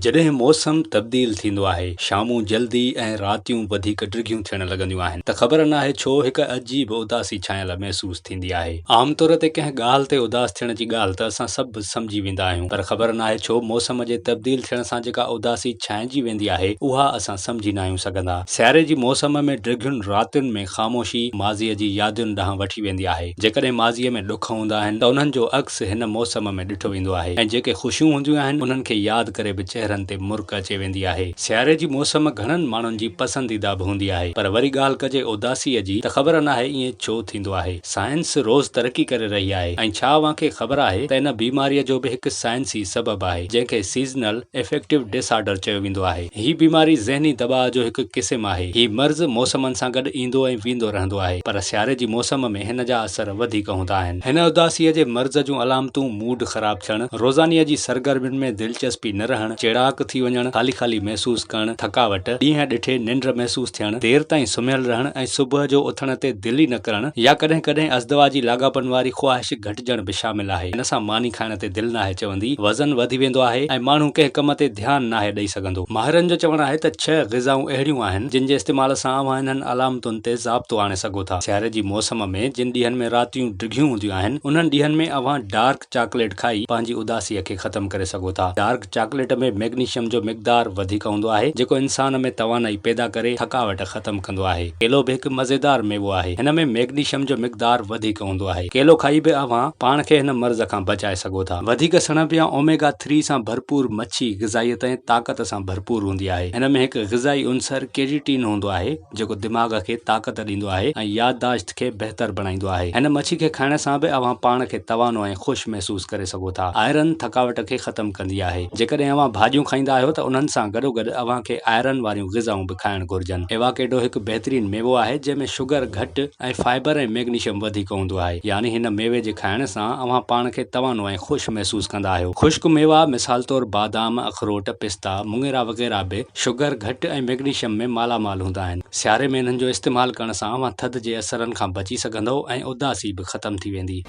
جڏهن موسم تبديل ٿيندو آهي، شامون جلدي ۽ راتيون وڌيڪ ڊگهيون ٿيڻ لڳنديون آهن ته خبر ناهي ڇو هڪ عجيب اداسي ڇانيل محسوس ٿيندي آهي. عام طور تي ڪنهن ڳالهه تي اداس ٿيڻ جي ڳالهه ته اسان سڀ سمجهي ويندا آهيون پر خبر ناهي ڇو موسم جي تبديل ٿيڻ سان جيڪا اداسي ڇانئجي ويندي آهي اها اسان سمجهي ناهيون سگهندا. سياري جي موسم ۾ ڊگهين راتين ۾ خاموشي ماضيء جي يادين ڏانهن وٺي ويندي آهي. جيڪڏهن ماضيء ۾ ڏک هوندا آهن ته انهن جو عڪس هن موسم ۾ ڏٺو ويندو آهي ۽ جيڪي خوشيون هونديون آهن انهن کي ياد ڪري به چهرن تي مرڪ اچي ويندي آهي. سياري جي موسم گهڻن ماڻهن جي پسنديده به هوندي آهي پر وري ڳالهه ڪجي اداسيء جي ته خبر ناهي ائين ڇو ٿيندو آهي. سائنس روز ترقي ڪري رهي آهي ۽ ڇا اوهان کي خبر آهي ته ان بيماريء جو به هڪ سائنسي سبب آهي جنهن کي سيزنل افيڪٽو ڊس آرڊر چيو ويندو آهي. هي بيماري ذهني دٻاء جو هڪ قسم آهي. هي مرض موسمن سان گڏ ايندو ۽ ويندو رهندو آهي پر سياري جي موسم ۾ هن جا اثر وڌيڪ هوندا آهن. هن اداسيء جي مرض جون علامتون موڊ خراب ٿيڻ، روزاني جي سرگرمين ۾ دلچسپي نه رهڻ، چيڙاڪ ٿي وڃڻ، خالي خالي محسوس ڪرڻ، ٿڪاوٽ، ڏينهن ڏٺي ننڊ محسوس ٿيڻ، دير تائين سمهيل رهڻ ۽ صبح جو اٿڻ تي دل ئي نه ڪرڻ يا ڪڏهن ڪڏهن ازدواجي لاڳاپن واري خواهش گهٽجڻ به شامل آهي. ان سان ماني کائڻ تي دل ناهي چوندي، وزن وڌي ويندو آهي ۽ ماڻهو ڪنهن ڪم تي ڌيان ناهي ڏئي سگهندو. ماهرن جو چوڻ آهي ته ڇهه غذائون اهڙيون آهن، جن جي استعمال سان اوهان انهن علامتن تي ضابطو آڻي سگهو ٿا. سياري جي موسم ۾ جن ڏينهن ۾ راتيون ڊگهيون هونديون آهن، انهن ڏينهن ۾ اوهان ڊارڪ چاڪليٽ کائي پنهنجي اداسيء کي ختم ڪري سگهو ٿا. ڊارڪ چاڪليٽ ۾ ميگنيشيم جو مقدار وڌيڪ هوندو آهي، جيڪو انسان ۾ توانائي پيدا ڪري ٿڪاوٽ ختم ڪندو آهي. ڪيلو به هڪ مزيدار ميوو آهي. هن ۾ ميگنيشيم جو مقدار وڌيڪ هوندو آهي. ڪيلو کائي به اوهان پاڻ کي هن مرض کان بچائي سگهو ٿا. وڌيڪ سڻڀ يا اوميگا ٿري سان ڀرپور مڇي غذائيت ۽ طاقت سان ڀرپور هوندي آهي. هن ۾ هڪ غذائي عنصر ڪيريٽين هوندو آهي. جيڪو دماغ کي طاقت ڏيندو آهي ۽ يادداشت کي بهتر بڻائيندو آهي. هن مڇي کي کائڻ سان به اوهان پاڻ کي توانو ۽ خوش محسوس ڪري سگهو ٿا. آئرن ٿڪاوٽ کي ختم ڪندي آهي. جيڪڏهن اوهان ڀاڄيون کائيندا آهيو ته انهن سان گڏوگڏ اوهان کي آئرن واريون غذائون به کائڻ گهرجن. ايواڪيڊو هڪ بهترين ميوو آهي جنهن ۾ شگر گهٽ ۽ فائبر ۽ ميگنيشم وڌيڪ هوندو آهي. يعني هن ميوي جي کائڻ سان اوهان پاڻ کي توانو ۽ خوش محسوس ڪندا آهيو. خشڪ ميوا مثال طور بادام، اخروٽ، پستا، مڱيرا وغيره به شگر گهٽ ۽ ميگنيشم ۾ مالا مال هوندا آهن. سياري ۾ انهن جو استعمال ڪرڻ سان اوهان ٿڌ جي اثرن کان بچي سگهندؤ ۽ اداسي به ختم ٿي ويندي.